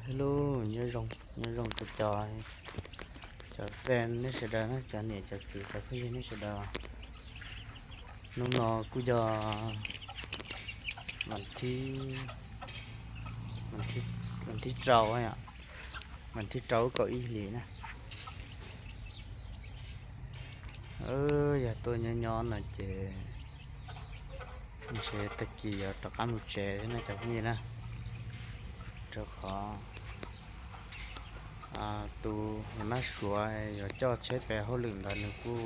Hello, nyob zoo, nyob zoo cov, cov, cov fan nej sawv daws na, cov niam cov txiv cov phooj ywg nej sawv daws. Hnub no kuj yog vas thib, vas thib rau, vas thib rau kaum ib hlis na. Yog tuaj nyob nyob no ces ntshe tag kis yuav rov qab mus tsev thiab no cov phooj ywg na, rau qhov tus mab suav yuav coj tsheb pem hauj lwm ntawd nws kuj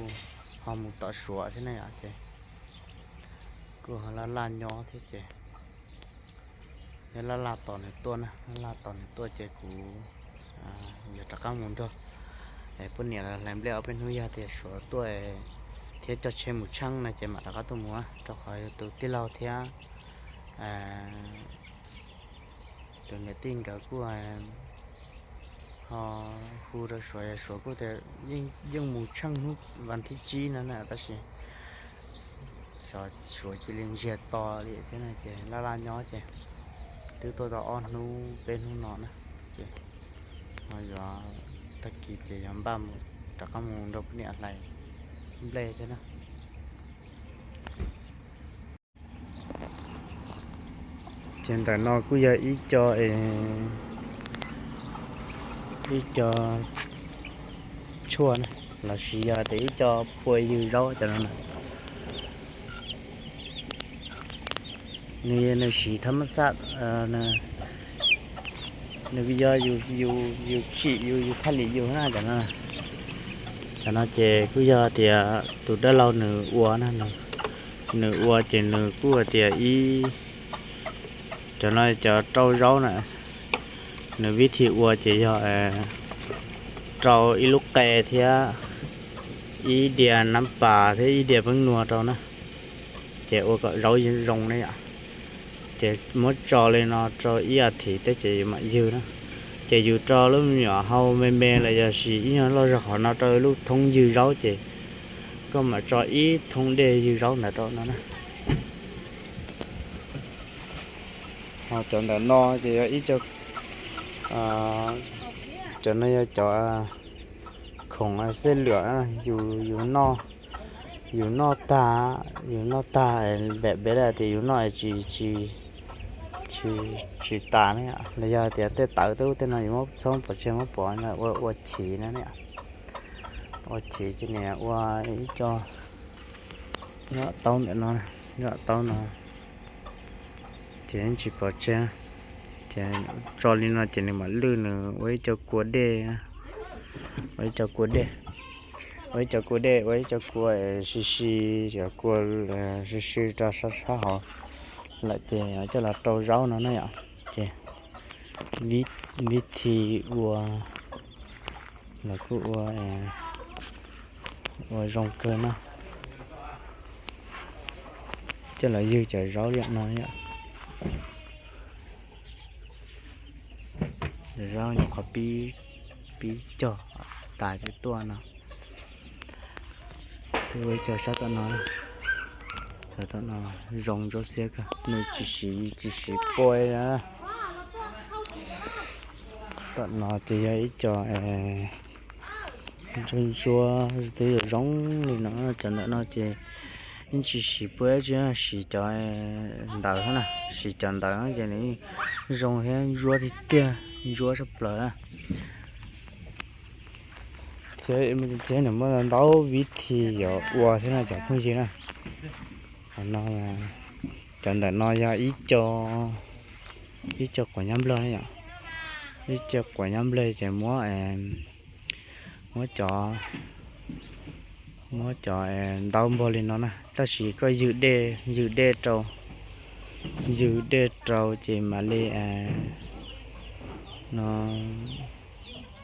ho mus tom suav thiab na yom, ces kuj ho laj laj nyob thiab ces yog laj laj tos nws tuaj na, laj laj tos nws tuaj ces kuv yuav rov qab mus nrog poj niam hlais nplej ob peb hnub, yog tias suav tuaj thiab coj tsheb mus tsheej no ces mam rov qab tuaj mus, rau qhov yog tus tij laug thiab tus niam tij nkawd kuj ho hu rau suav, suav kuj tias yeej mus tsheej hnub vas thib tsib no na, tab sis xyov suav cia li ntsiag to li thiab no ces laj laj nyob ces twb tuaj tau ob hnub peb hnub no na, ces ho yuav tag kis ces yuav npaj mus rov qab mus nrog poj niam hlais nplej thiab na. Ces ntawm no kuj yog ib co, ib co tshuaj na, los sis yog tias ib co pua ywg zaub cov no na. Nws, nws siv thab mab xaj, nws yog yus tsim yus, yus thaj lim yus na cov no. Cov no ces kuj yog tias tus dab laug nws ua na, nws ua ces nws kuj hais tias ib, cov no cov rau zaub na, nws vib thi ua ces yog rau ib lub qe thiab ib diav nab pas thiab ib diav peeb nua rau na, ces ua kom zaub zoo ne yom. Ces muab tso li no rau ib as thiv teb ces yus mam ywg na. Ces yus rau lub me nyuam hau me me los yog sis ib nyuag loj zog qhov no rau lub thoob ywg zaub ces koj mam tso ib thoob dej ywg zaub ntawd rau no na. Ho cov ntawm no ces yog ib co, cov no yog cov khoom xej lwam, yus, yus noj, yus noj tag, yus noj tag npam pem tias yus noj tsis, tsis tas ne, los yog tias tej tawv tej ub tej no yus muab txhob pov tseg muab pov ua chiv na ne. Ua chiv ces nws ua ib co nyob taub ntawm no, nyob taub no ces tsis pov tseg. Ces tso li no ces nws mam lwj, nws ua ib co kua dej, ua ib co kua dej, ua ib co kua dej, ua ib co kua si si, cov kua si si rau sab sab hauv lawm ces coj los rau zaub no na yom. Ces vib thi ua los kuj ua, ua zoo kawg na. Coj los ywg cov zaub li no yom. Zaub nyuam qhuav pib, pib cog tas ces tuaj no. Twb ua ib co sab tom no, sab tom no zoo ntsuab xiab kawg, nws tsis siv, tsis siv pua na. Tom no ces yog ib co ntsuab ntsuab twb yuav zoo li no, cov ntawm no ces yeej tsis siv pua, tsis siv cov ntawd na, siv cov ntawd ces nws zoo thiab ntsuab tiag tiag, ntsuab tshaj plaws na. Thiab nws muaj ntau vib thi yuav ua thiab no cov phooj ywg na. Qhov no, cov ntawm no yog ib co, ib co quav nyab nplog yom. Ib co quav nyab nplog ces muab, muab cov, muab cov ntau npaug li no na, tab sis koj ywg dej, ywg dej rau, ywg dej rau ces mam li no,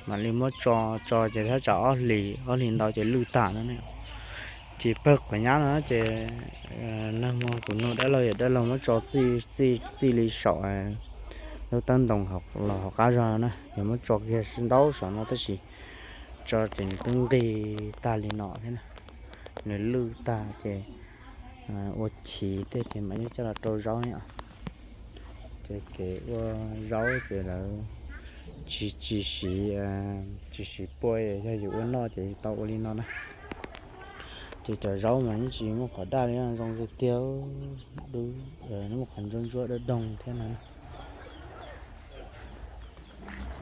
mam li muab tso, tso ces thaj tsam ob hlis, ob hlis ntau ces lwj tag no ne. Ces pawg quav nyab no ces nag hmo kuv nug dab laug, yog dab laug muab tso txij, txij li saum lub teeb ntoo los hauv qab zog na, yog muab tso kiag ntau saum no tab sis tso ces nws twb nqig tag li no thiab na. Nws lwj tag ces ua chiv tej ces mam li coj los rau zaub ne. Ces kev ua zaub ces lawv Tsis, tsis siv, tsis siv pua, yog yus ua noj ces tau ua li no na. Ces cov zaub mas yeej tsis muaj qhov daj li, zoo tiag tiag, dub, muaj qhov ntsuab ntsuab dawb doog thiab no.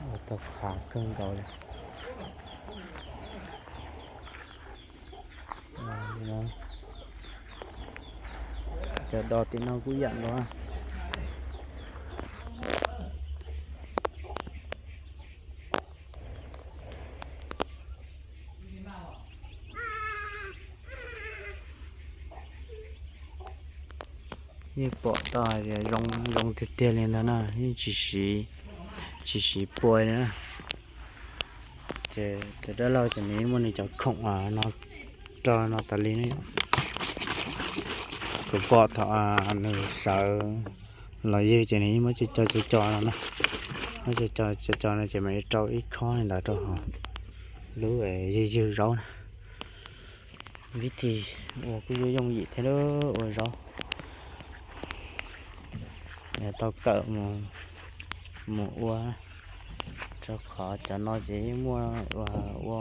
Ua tau qhav kawg nkaus li. Cov dos tim no kuj yam nkaus. Yeej pom tau hais tias zoo, zoo tiag tiag li ntawd na, yeej tsis siv, tsis siv pua li na. Ces tus dab laug ces nws muaj nws cov khoom no rau no tas li ne. Kuv pom thaum nws sawv los ywg ces nws yeej muab co co co co no na. Muab co co co co no ces mam li rau ib khob li ntawd rau hauv lub ywg ywg zaub na. Vib thib ua kuj yooj yooj yim thiab lub ua zaub. Tau kawm mus ua, rau qhov cov no ces yeej muaj ua, ua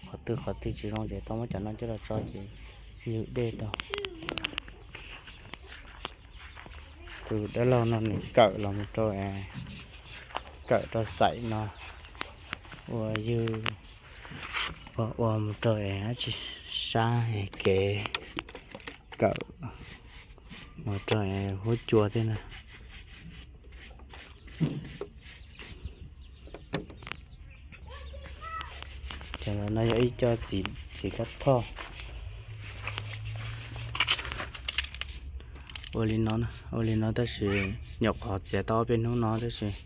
qhov twg qhov twg tsis zoo ces tau muab cov no coj los tso ces ywg dej rau. Tus dab laug no nws kawm los mus rau, kawm rau xaim no, ua ywg, ua ua mus rau es dab tsi, sab kev kawm mus rau huab cua thiab na. Cov no yog ib co txiv kab thoj. Ua li no, ua li no tab sis nyuam qhuav txiav tau ob peb hnub no tab sis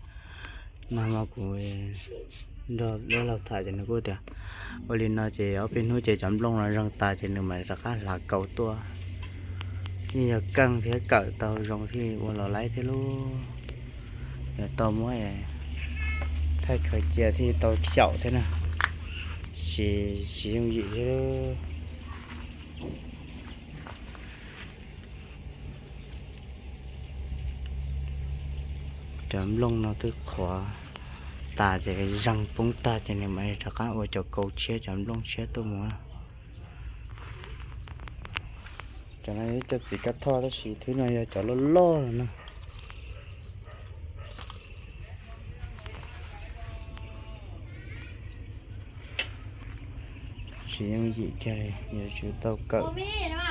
nag hmo kuv nrog dab laug tham ces nws kuj tias ua li no ces ob peb hnub ces cov nplooj no zeeg tas ces nws mam rov qab hlav kaus tuaj. Yeej yog keej thiab kawm tau zoo thiaj ua los laib thiab lub. Yog tau muab thaij khaws cia thiaj tau xyaum thiab na. Tsis, tsis yooj yim thiab. Cov nplooj no twb qhuav tas ces zeeg poob tag ces nws mam rov qab ua cov kaus tshiab cov nplooj tshiab tuaj mus. Cov no ib co txiv kab thoj tab sis thwb no yog cov loj loj no na. Tsis yooj yim kiag li, yuav tsum tau kawm,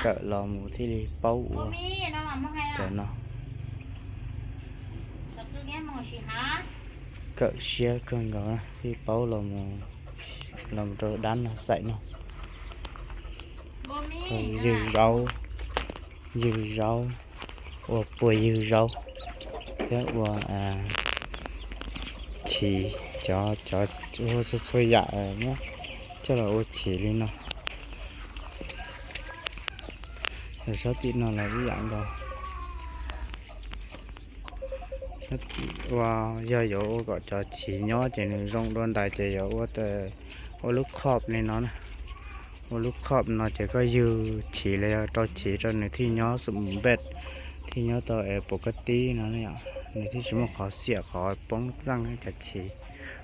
kawm los mus thiaj li paub ua cov no. Kawm siab kawg nkaus thiaj paub los mus rau dab no xaim no. Ywg zaub, ywg zaub, ua pua ywg zaub thiab ua chiv, cov, cov ua txhua txhua yam muab coj los ua chiv li no. Sab tim no los ib yam nkaus. Ua, yog yuav ua kom cov chiv nyob ces nws zoo dua ntais ces yuav ua, ua lub khob li no na. Ua lub khob no ces koj ywg chiv los yog rau chiv rau nws thiaj nyob xum npej, thiaj nyob tau es puas koj tib no, nws thiaj tsis muaj qhov xiam qhov poob txeej cov chiv.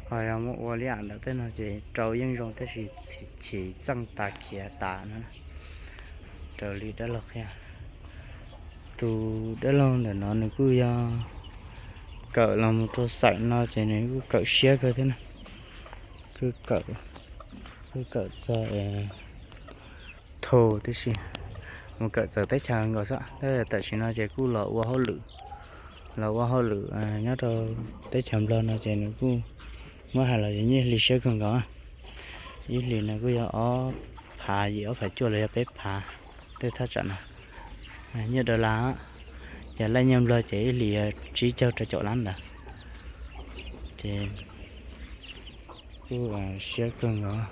Ho yog muab ua li yam ntawm tej no ces rau yeej zoo tab sis chiv txeej tas khiav tas no. Raws li dab laug qhia, tus dab laug ntawm no nws kuj yog kawm los mus rau xaim no ces nws kuj kawm siab kawg thiab na. Kuj kawm, kuj kawm txog thaum tib si mus kawm txawv teb chaws nkaus xwb, tab sis tam sim no ces kuj los ua hauj lwm, los ua hauj lwm nyob rau teb chaws Nplog no ces nws kuj muab hais los yog nyiaj hli siab kawg nkaus. Ib hlis no kuj yog ob phav yim ob phav cuaj los yog peb phav tej thaj tsam no. Nyiaj dollar, yog laij nyiaj Nplog ces ib hlis yog tsib caug rau caum lab ntawd. Ces kuj siab kawg nkaus.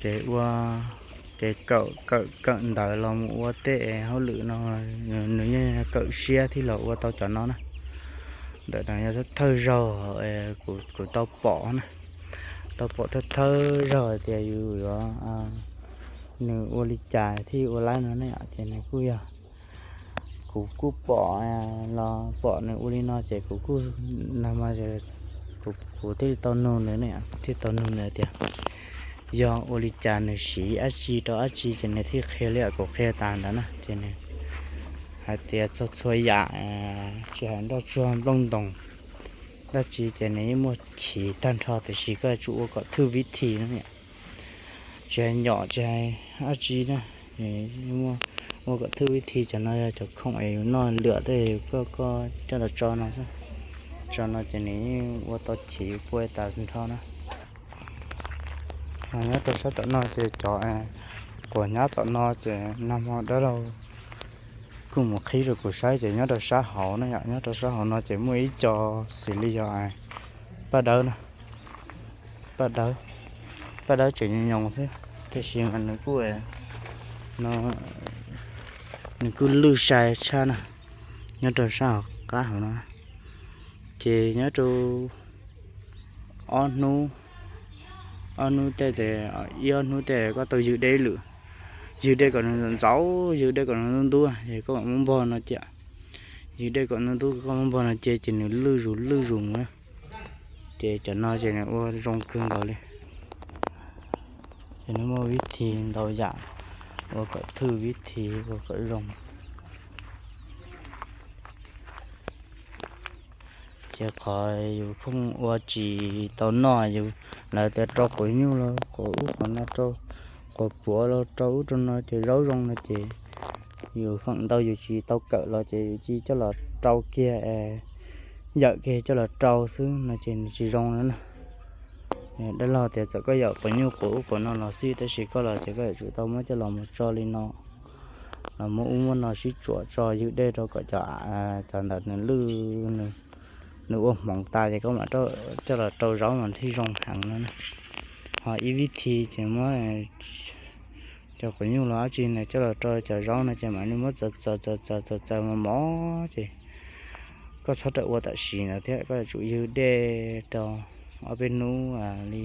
Kev ua, kev kawm, kawm, kawm ntawv los mus ua tej hauj lwm no, nws yeej kawm siab thiaj los ua tau cov no na. Ntawm no yog thawj zaug kuv tau pom na. Tau pom thawj thawj zaug hais tias yus yuav, nws ua li cas thiaj ua laib no ne, ces nws kuj yog, kuv kuj pom los pom nws ua li no ces kuv kuj nag hmo, kuv thiaj li tau nug nws ne, kuv thiaj tau nug nws tias yog ua li cas nws siv dab tsi rau dab tsi ces nws thiaj qhia li kuv qhia tas ntawd na. Ces nws hais tias txhua txhua yam, tsis hais nroj tsuag nplooj ntoos dab tsi ces nws yeej muaj chiv tag nrho, tiam sis koj yuav tsum ua kom thwj vib thi na. Tsis hais nyom tsis hais dab tsi na, muaj, ua kom thwj vib thi. Cov no yog cov khoom es yus noj lwm tej, koj, koj coj los tso no xwb. Tso no ces nws yeej ua tau chiv pua tas nrho na. Nyob rau sab tom no ces cov quas nyab tom no ces nag hmo dab laug kuj mus qhib rau kuv saib ces nyob rau sab hauv na yom, nyob rau sab hauv no ces muaj ib co xws li yog paj dawb na, paj dawb, paj dawb tseem nyoos nyoos xwb, tiam sis mas nws kuj, nws kuj lwj sai tshaj na. Nyob rau sab hauv qab hauv no ces nyob rau ob hnub, ob hnub tej, ib ob hnub tej koj tau ywg dej lwm, ywg dej kom nws ntxaus, ywg dej kom nws ntub ntub, es koj mam muab npog no cia. Ywg dej kom nws ntub koj muab npog no cia ces nws lwj zus lwj zus mus na. Ces cov no ces nws ua zoo kawg nkaus li. Ces nws muaj vib thi ntau yam ua kom thwj vib thi ua kom zoo. Ces qhov yus pheej ua tsis tau noj, yus, lawv tias rau quav nyuj los quav ub quav no, rau quav puav los rau ub rau no ces zaub zoo no ces yus feem ntau yus tsis tau kawm los ces yus cia coj los rau kiag, yawm kiag coj los rau xwb no ces nws tsis zoo na. Dab laug tias txawm koj yawm quav nyuj quav ub quav no los xij tab sis koj los ces koj yuav tsum tau muab coj los mus tso li no, los muab ub muab no sib tsuam tso ywg dej rau kom cov, cov ntawd nws lwj, nws ua hmoov tas ces koj mam coj los rau zaub mas thiaj zoo heev no. Ho ib vib thi ces muab cov quav nyuj los dab tsi nws coj los rau cov zaub no ces mam li muab txaws txaws txaws txaws txaws txaws mos mos ces koj txhob rawm ua tam sim ntawd thiab, koj yuav tsum ywg dej rau ob peb hnub li,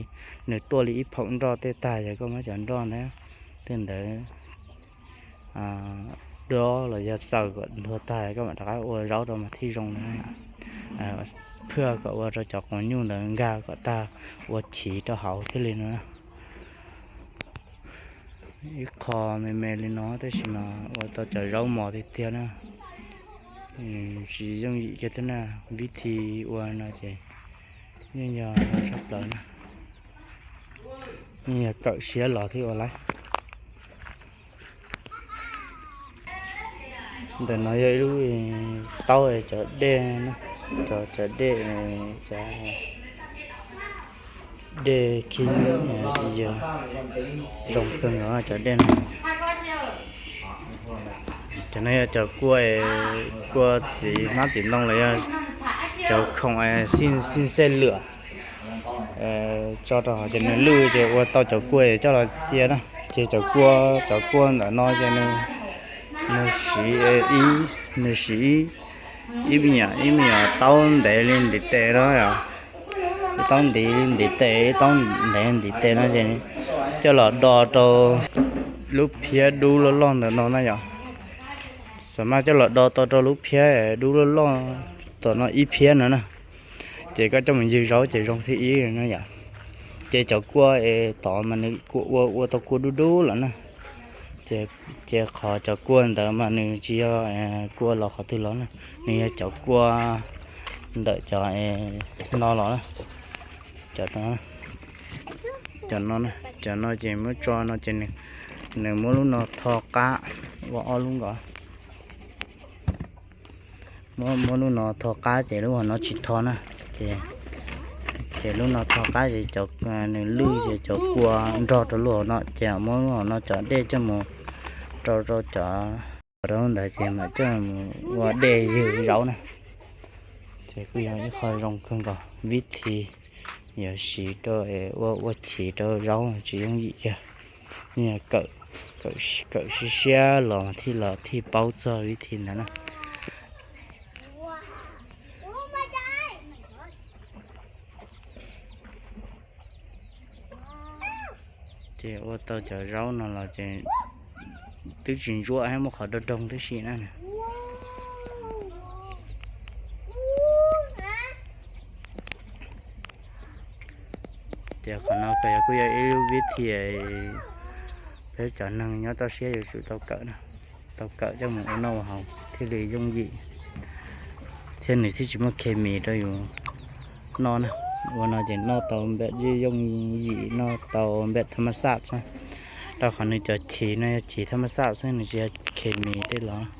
nws tuaj li ib phaum nroj tej tag ces koj muab cov nroj ntawd, tej ntawd dob los yog txaws kom ntuag tag koj mam rov qab ua zaub rau mas thiaj zoo na. Phaj kom ua rau cov quav nyuj ntawd nkag kom tag, ua chiv rau hauv thiaj li no. Ib qho me me li no tab sis mas ua tau cov zaub mos tiag tiag na. Tsis yooj yim kiag thiab na, vib thi ua no ces yeej yog tshaj plaws na, yeej yog kawm siab los thiaj ua laib. Ntawm no yog ib lub taub cov dej na, cov, cov dej, cov dej khib nyiab, zoo kawg nkaus cov dej no. Cov no yog cov kua, kua txiv hmab txiv ntoo los yog cov khoom xij xej lwam tso rau hauv ces nws lwj ces ua tau cov kua coj los cia na. Ces cov kua, cov kua ntawm no ces nws siv, nws siv ib me nyuam, ib me nyuam taub ntev li ntiv tes no yom. Ib taub ntiv li ntiv tes, ib taub ntev ntiv tes no ces coj los do rau lub phiab dub loj loj ntawm no na yom. Xam maj coj los do tau rau lub phiab dub loj loj tom no ib phiab no na. Ces koj coj mus ywg zaub ces zoo thib ib no yom. Ces cov kua es tod mas nws kuj ua, ua tau kua dub dub lawm na. Ces qhov cov kua ntawd mas nws tsis yog kua los qhov twg los na, nws yog cov kua ntawm cov no los na. Cov no, cov no ces muab tso no ces nws muab lub no tho qab ua ob lub nkaus. Muab, muab lub no tho qab ces lub hauv no tsis tho na. Ces, ces lub no tho qab ces cov, nws lwj ces cov kua nrog rau lub hauv no ces muab lub hauv no cov dej coj mus rau rau cov, rau lub ntawd ces mam coj mus ua dej ywg zaub na. Ces kuj yog ib qho zoo kawg nkaus, vib thi yuav siv rau ua, ua chiv rau zaub tsis yooj yim kiag. Kawm, kawm siab siab los thiaj, los thiaj paub txog vib thi ntawd na. Ces ua tau cov zaub no los ces twb tsis ntsuab thiab, muaj qhov doog doog tib si na. Ces qhov no kuj yog ib lub vib thi peb cov neeg nyob toj siab yuav tsum tau kawm, tau kawm coj mus ua noj ua haus thiaj li yooj yim, thiab nws thiaj tsis muaj khes mis rau yus noj na. Ua no ces noj tau npam yooj yim, noj tau npam thaj ma xaj xwb, rau qhov nws cov chiv no yog chiv thaj ma xaj xwb, nws tsis yog khes mis tej los.